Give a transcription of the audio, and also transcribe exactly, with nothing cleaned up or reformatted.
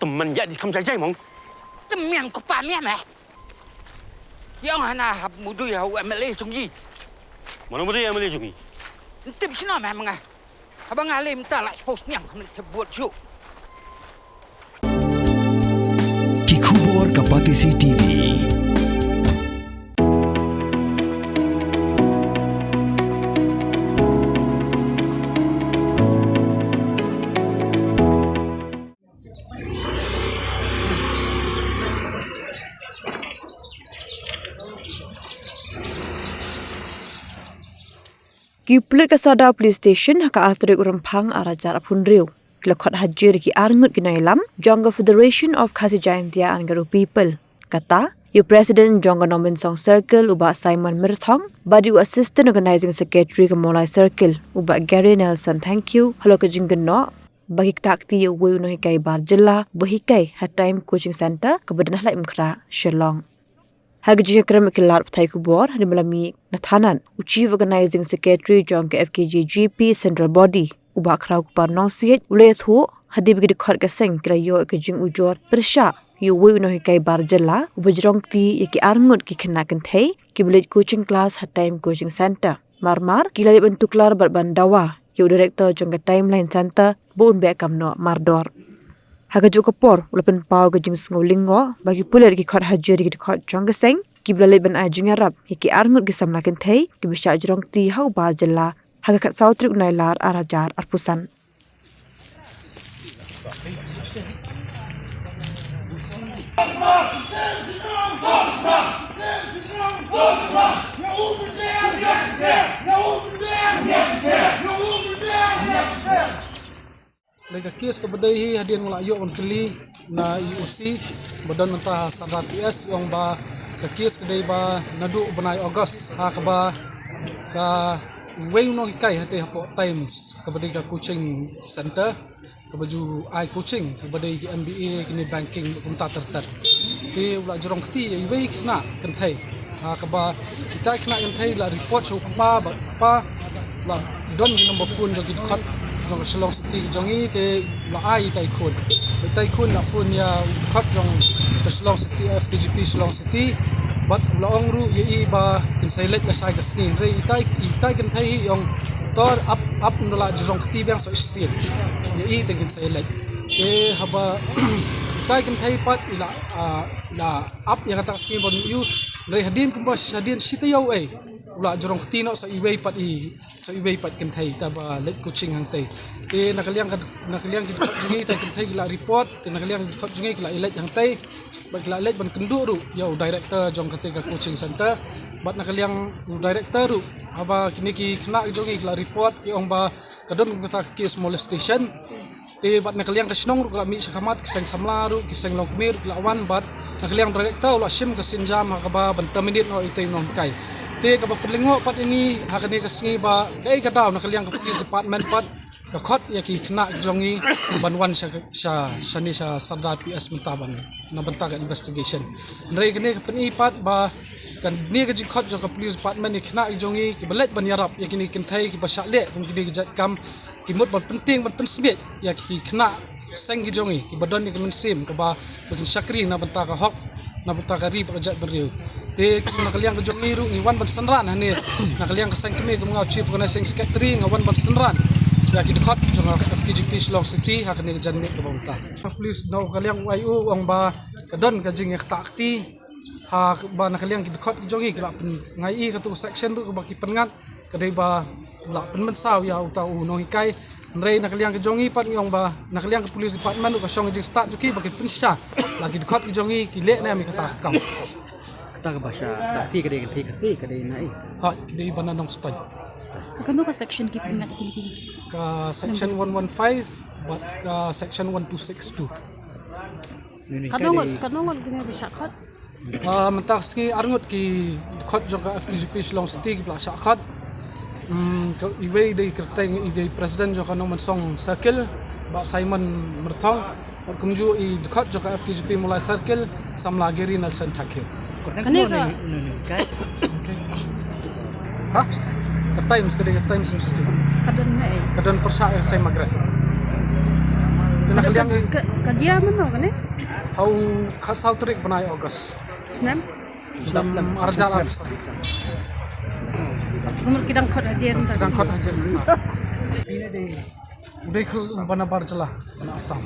Tymmen ïa di kham jai jai mong. Tymmen ko pa mian eh. Ïa nga na hap mudui ha u M L A jong i. Mano mudui M L A jong i? Ntip sino meh menga. Haba nga lem ta la post niang khamit te buat ju. Ki khubor ka Batesi T V. Ki pulit ka Sadar Police Station ha ka ar tarik u Rymphang ar hajar arphew hynriew ki la khot hajir ki arngut ki nongïalam jong ka Federation of Khasi Jaintia and Garo People. Kata, ïa u President jong ka Nongmynsong Circle u Bah Simon Myrthong, bad ïa u Assistant Organizing Secretary ka Mawlai Circle u Bah Gary Nelson Thangkhiew, halor ka jingkynnoh ba ki ktah kti ïa uwei u nonghikai bar jylla ba hikai ha Time Coaching Centre kaba don ha Laitumkhrah, Shillong. Ha ka jingïakren bad ki lad pathai khubor hadien ba la mih na thanat, u Chief Organizing Secretary jong ka F K J G P Central Body u Bah Khrawkupar Nongsiej u la ïathuh, hadien ba ki dkhot ka seng ki la ïoh ka jingujor pyrshah ïa uwei u nonghikai bar jylla uba jrong kti ïa ki arngut ki khynnah kynthei kiba leit coaching class ha Time Coaching Centre. Mar mar ki la leit ban tuklar bad ban dawa ïa u Director jong ka Timeline Centre ba un beh kam noh mardor. Ha kajuh ka por u la pynpaw ka jingsngew lyngngoh ba ki pulit ki khot hajir ïa ki dkhot jong ka seng kiba la leit ban ai jingïarap ïa ki arngut ki samla kynthei kiba shah jrong kti ha u bar jylla ha ka khatsaw tarik u Nailar ar hajar arphew san. Lei ka kes kaba dei hi hadien nga la ïoh ban kylli na i O C ba don mynta ha Sadar P S, i ong ba ka kes ka dei ba naduh u bnai August ha kaba ka wei u nonghikai hate hapoh Times kaba dei ka coaching center kaba ju ai coaching kaba dei ki M B A kine banking kumta ter ter. Te u la jrong kti ïa iwei i khynnah kynthei. Ha kaba itai i khynnah kynthei la report sha u kpa ba kpa la don ki number phone jong ki dkhot jong ka Shillong City jong i te la ai itai i khun. Itai i khun la phone ïa u dkhot jong ka Shillong City, F K G P Shillong City. Bad la ong ruh ïa i ba kin sa leit lashai ka sngi. Hynrei itai itai kynthei hi ong to ap ap nda la jrong kti biang so shisien. Ïa i te kin sa leit. Te haba itai kynthei pat i la, ah, la ap ïa kata ka sngi ban ïoh. Hynrei hadien kumba hadien shi taïew ei u la jrong kti noh sa iwei pat i, sa iwei pat kynthei ta ba leit coaching hangtei. Te na ka liang ka, na ka liang ki dkhot jong i ta kynthei ki la report, te na ka liang ki dkhot jong i ki la leit hangtei. Bad ki la leit ban kynduh ruh ïa u director jong kata ka coaching center. Bad na ka liang u director ruh haba kine ki khynnah jong i ki la report ki ong ba ka don kata ka case molestation. Te bad na ka liang ka shnong ruh ka la mih sha khmat, ki seng samla ruh, ki seng longkmie ruh ki la wan, bad na ka liang director u la shim ka sienjam ha kaba ban terminate noh ïa i nonghikai. Te kaba pynlyngngoh pat ïa ngi ha kane ka sngi ba kaei ka daw na ka liang ka police department pat ka khot ïa ki khynnah jong ngi ban wan sha, sha, shane sha Sadar P S mynta ban na bynta ka investigation. Hynrei kane ka pyni pat ba kane ka jingkhot jong ka police department ïa ki khynnah jong ngi kiba leit ban ïarap ïa kine ki kynthei kiba shah leh kum kine ki jait kam, ki mut ban pyntieng ban pynsmiej ïa ki khynnah seng ki jong ngi kiba don ïa ki mynsiem kaba ba kin shakri na bynta ka hok, na bynta ka ri bad ka jaitbynriew. Te na ka liang ka jong ngi ruh ngi wan ban synran hangne na ka liang ka seng kmie kum nga u Chief Organizing Secretary nga wan ban synran ïa ki dkhot jong ka F K G P Shillong City ha kane ka janmiet kaba mynta. Police na ka liang u I O u ong ba ka don ka jingïakta kti ha ba na ka liang ki dkhot ki jong ngi ki la pyn, nga i katu section ruh kaba ki pynngat ka dei ba la pynmynsaw ïa uta u nonghikai. Hynrei na ka liang ka jong ngi pat ngi ong ba na ka liang ka police department ruh ka shong ka jingstad jong ki ba ki pynshisha la ki dkhot ki jong ngi ki leh ne em ïa kata ka kam. Kata kaba shah ti ka dei ka ti ka si ka dei na i. Ha, ka dei ba na Nongstoiñ. Kano ka section ki pynngat ki ki? Ka section one one five bad ka section one two six two. Kano ngot, kano ngot kine ki shah khot? Ah, mynta ka sngi arngut ki dkhot jong ka F K G P Shillong City ki la shah khot. Hmm, ka iwei dei kyrteng i dei president jong ka Nongmynsong Circle, Bah Simon Myrthong. Bad kumjuh i dkhot jong ka F K G P Mawlai Circle, samla Gary Nelson Thangkhiew. Kane ka Ha? Ka Times, ka dei ka Times Institute. Ka don ne? Ka don pyrshah ïa ka Saint Margaret. Ka, ka jia mynno kane? Ha u khatsaw tarik bnai August. Snem? Snem arhajar arphew san. Kumno ki dang khot hajar. Ki dang khot hajar. U dei khul bana bar jylla na Assam.